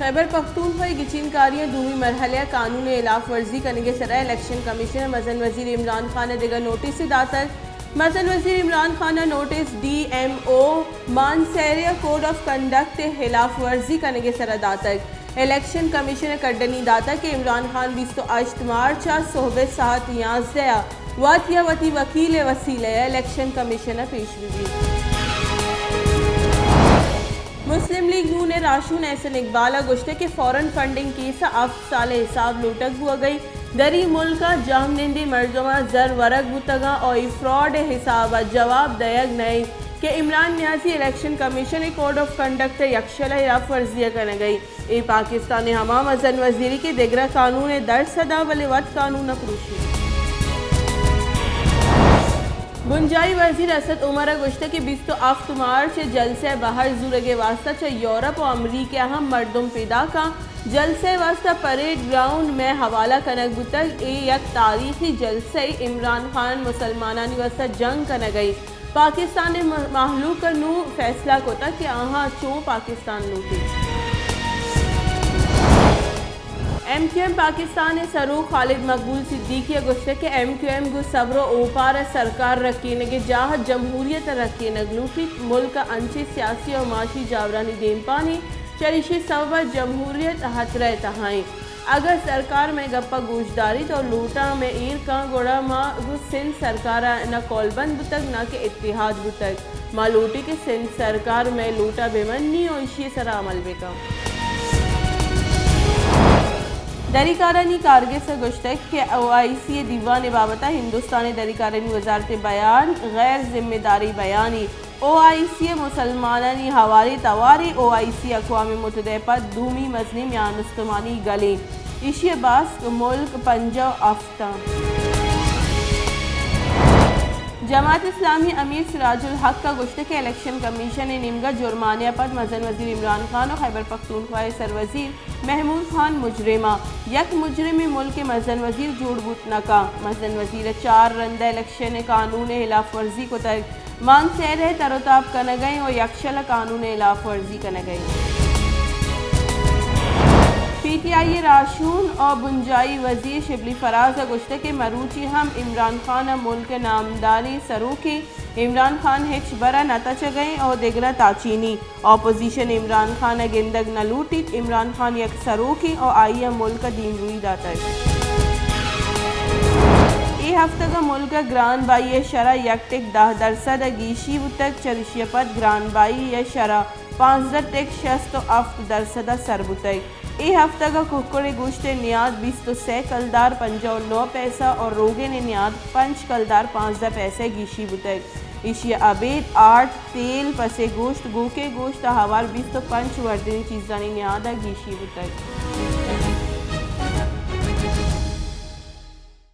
خیبر پختونخوا ء گچین کاریاں دومی مرحلہ ء قانون ء ہلاف ورزی کنگ ء سرا الیکشن کمیشن ء مزن وزیر عمران خان ء دگہ نوٹس داتگ۔ مزن وزیر عمران خان ء notice D M O Mansehra ء کوڈ آف کنڈکٹ ء ہلاف ورزی کنگ ء سرا داتگ۔ الیکشن کمیشن ء کڈنی داتگ کہ عمران خان بیست و ہشت مارچ ء سہب ء ساعت یازدہ ء وت یا وتی وکیل ء وسیلہ ء الیکشن کمیشن ء پیش بہ بیت۔ مسلم لیگ نون ء راہشون احسن اقبال ء گوشتگ کہ فورن فنڈنگ کیس ء ہفت سال ء حساب لوٹگ بوگ ء انت۔ دری ملک ء جاہمنندیں مردماں زر ورگ بوتگ انت ء اے فراڈ ء حساب ء جواب دئیگ نہ انت کہ عمران نیازی الیکشن کمیشن ء کوڈ آف کنڈکٹ ء یکشل ء ہلاف ورزی ء کنگ ء انت۔ اے پاکستان ء ہما مزن وزیری کہ دگرا قانون ء درس ء داں بلے وت قانون ء پروشی۔ بنجاہی وزیر اسد عمر ء گوشتگ کہ بیست و ہفت مارچ ء جلسہ ء بہر زورگ ء واستہ چہ یورپ ء امریکہ ء ہم مردم پیداک انت۔ جلسہ ء واستہ پریڈ گراؤنڈ مئے حوالہ کنگ بوتگ۔ اے یک تاریخی جلسہ ء عمران خان مسلمانانی واستہ جنگ کنگ ء انت۔ پاکستان ء مہ-، مہلوک ء نوں فیصلہ کتگ کہ آہاں چوں پاکستان لوٹیت۔ ایم کیو ایم پاکستان ء سروک خالد مقبول صدیقی ء گوشتگ کہ ایم کیو ایم گوں صبر ء اوپار ء سرکار رکینگ ء جاہ ء جمہوریت ء رکینگ لوٹیت۔ ملک ء انچیں سیاسی ء معاشی جاورانی دیمپانی چریشی سبب ء جمہوریت ہترہ ء تہا انت۔ اگاں سرکار مئے گپ ء گوش داریت ء لوٹاں مئے ایر کاں، گڑا ما گوں سندھ سرکار ء نہ کولبند بوتگ، نہ کہ اتحاد بوتگ۔ ما لوٹیں کہ سندھ سرکار مئے لوٹ ء بہ منی ء ایشی ء سرا عمل بہ کن۔ دری کارانی کارگس ء گوشتگ کہ او آئی سی ء دیوان ء بابت ء ہندوستان ء دری کارانی وزارت ء بیان غیر ذمہ داری بیانی۔ او آئی سی ء مسلمانانی ہواریں توارے۔ او آئی سی اقوام متحدہ ء پد دومی مزنیں میان استمانی گلے۔ ایشی ء باسک ملک پنجاہ و ہفت انت۔ جماعت اسلامی امیر سراج الحق ء گوشتگ کہ الیکشن کمیشن ء نیمگ ء جرمانہ ء پد مزن وزیر عمران خان ء خیبر پختونخوا ء سروزیر محمود خان مجرم ء، یک مجرمیں ملک ء مزن وزیر جوڑ بوت نہ کنت۔ مزن وزیر ء چار رند ء الیکشن ء قانون ء ہلاف ورزی کتگ۔ مانسہرہ ء تر و تاب کنگ ء انت و یکشل ء قانون ء ہلاف ورزی کنگ ء انت۔ پی ٹی آئی ء راہشون و بنجاہی وزیر شبلی فراز ء گوشتگ کہ مروچی ہم عمران خان ء ملک ء نامداریں سروکے۔ عمران خان ہچبر ء نہ تچگ ء انت و دگراں تاچینی۔ اپوزیشن عمران خان ء گندگ نہ لوٹیت۔ عمران خان یک سروکے و آئی ء ملک ء دیمروئی داتگ۔ اے ہفتگ ء ملک ء گران بہائی ء شرح یک ٹک دہ درسد ء گیشی بوتگ، چریشی ء پد گران بہائی ء شرح پانزدہ ٹک شست و ہفت درسد ء سر بوتگ۔ اے ہفتگ ء ککڑ ء گوشت ء نیاد بیست و سے کلدار پنجاہ و نو پیسہ و روگن ء نیاد پنچ کلدار پانزدہ پیسہ گیشی بوتگ۔ ایشی ء ابید آرٹ، تیل، پس ء گوشت، گوک ء گوشت ء ہوار بیست و پنچ وردنی چیزانی نیاد ء گیشی بوتگ۔